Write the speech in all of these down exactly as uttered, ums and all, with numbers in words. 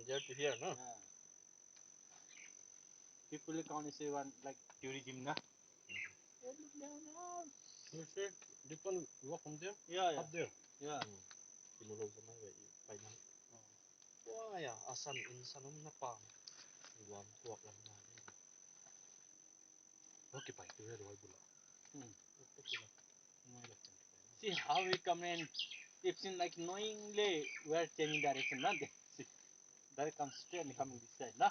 Here to here, no? Yeah. People count is one like tourism, na? Hey, look down now. You see, this one, you walk from there? Yeah, yeah. Up there. Yeah. Hmm. Ilolo sa mai wei, pai mai. Oh. Wah, ya, asan insan om na pa. Guam kuak lam na. Okay, pai tu ya, dua bula. Hmm. Okay, bula. See how we come in. It seems like knowingly we are changing direction, na? See, that comes straight and coming this side, na?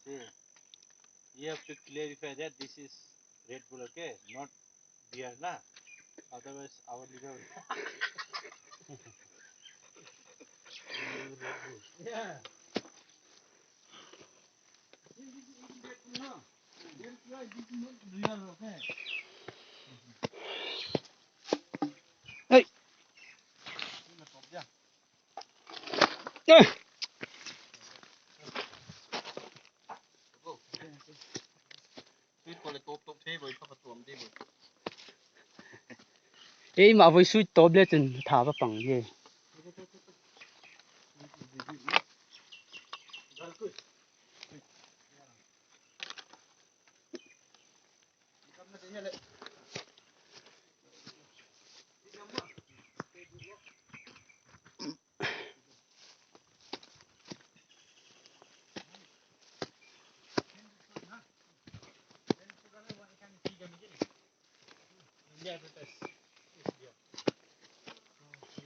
See, you have to clarify that this is Red Bull, okay? Not beer, na? Otherwise, our liver will Yeah. This is Red Bull, na? That's why this is not beer, okay? Hey. Eh. Ei, mah voi sui top le chun tha va pang di.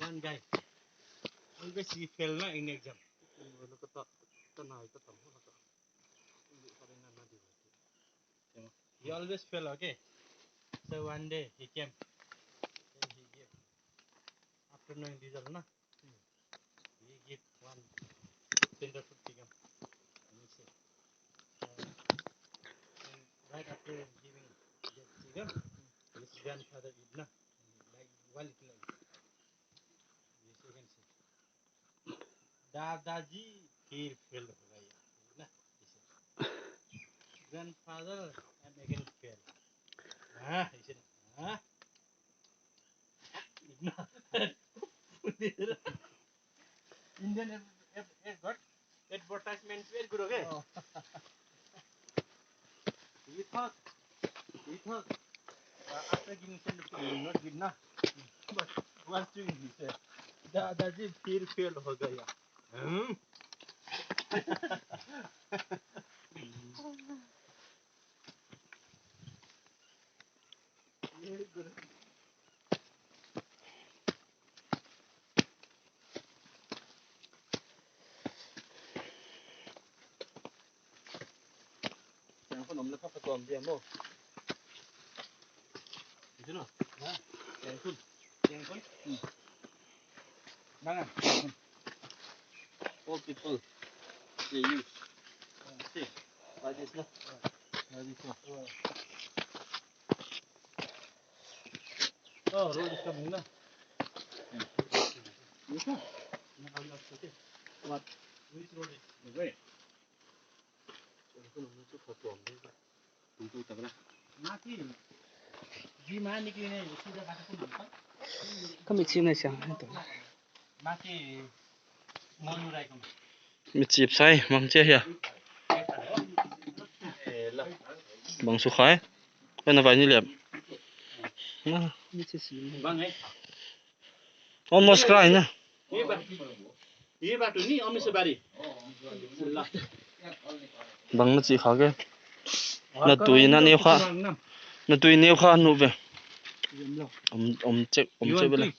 One guy. Always he fail na in exam. He always fail, okay? So one day he came. Then he gave. After knowing result, na? He give one center food chicken. And he said, uh, and right after giving that chicken, his grandfather eat, na? Like, one little like. This you can see. दादाजी फिर फेल हो गया, ना? He said, "Grandfather, I'm again fail." हाँ, he said, हाँ? Indian ad-, ad-, ad-, advertisement very good, okay? Oh. He thought, he thought, uh, after giving ten rupees, he will not give, na? But once doing, he said, "दादाजी फिर फेल हो गया." Hmm? Yang kon om le kha kha tuam dia mo. Itu no. Ha? Yang kun. Yang kun. Hmm. Nang ah. All people, they use. See, like this, no? Like this, no? Oh, road is coming, no? This one? What? Which road is the way? Ka mit sip na siang. Mit sip sai, mang che hia. Bang su khai. Kan na vai ni lep. Almost cry na. Bang na chi kha ke. Na tui na neu kha. Na tui neu kha nu ve. Om, om check, om check bele.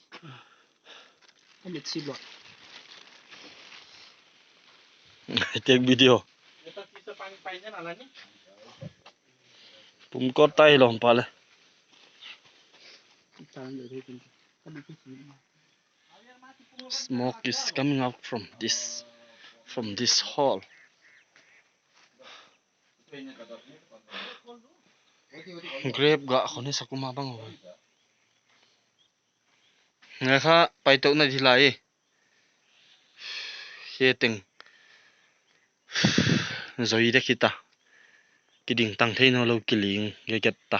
Take video. Pum ko tai lom pale. Smoke is coming out from this, from this hole. Grape gah khoni sakuma bang. Ngai kha pai tou na di lai. He teng. Zoi de kita. Kiding tang thei no lo kiling ge get ta.